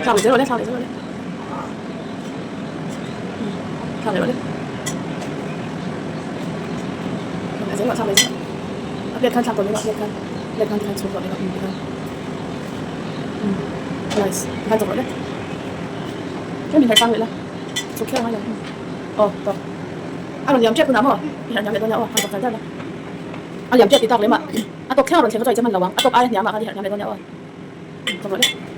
Thla leh zel rawh le, thla leh zel rawh le. Thla leh rawh le. Thla leh zel rawh, thla leh zel rawh. A plate khan thlak tawh mai rawh, a plate khan. Plate khan tikhan chhuk rawh mai rawh, tikhan. Nice, tikhan chawk rawh le. Tlem inherh sang leh la, chhuk kher a ngai lo. Aw, tawp. A rawn liam tep hunah maw? I herh hniam leh dawn nia aw, han chawk char char la. A liam tep ti tak lem ah, a tawp thleng a rawn thleng kha chu a inche hman lo ang, a tawp aia hniam ah khan i herh hniam leh dawn nia aw. Chawk rawh le.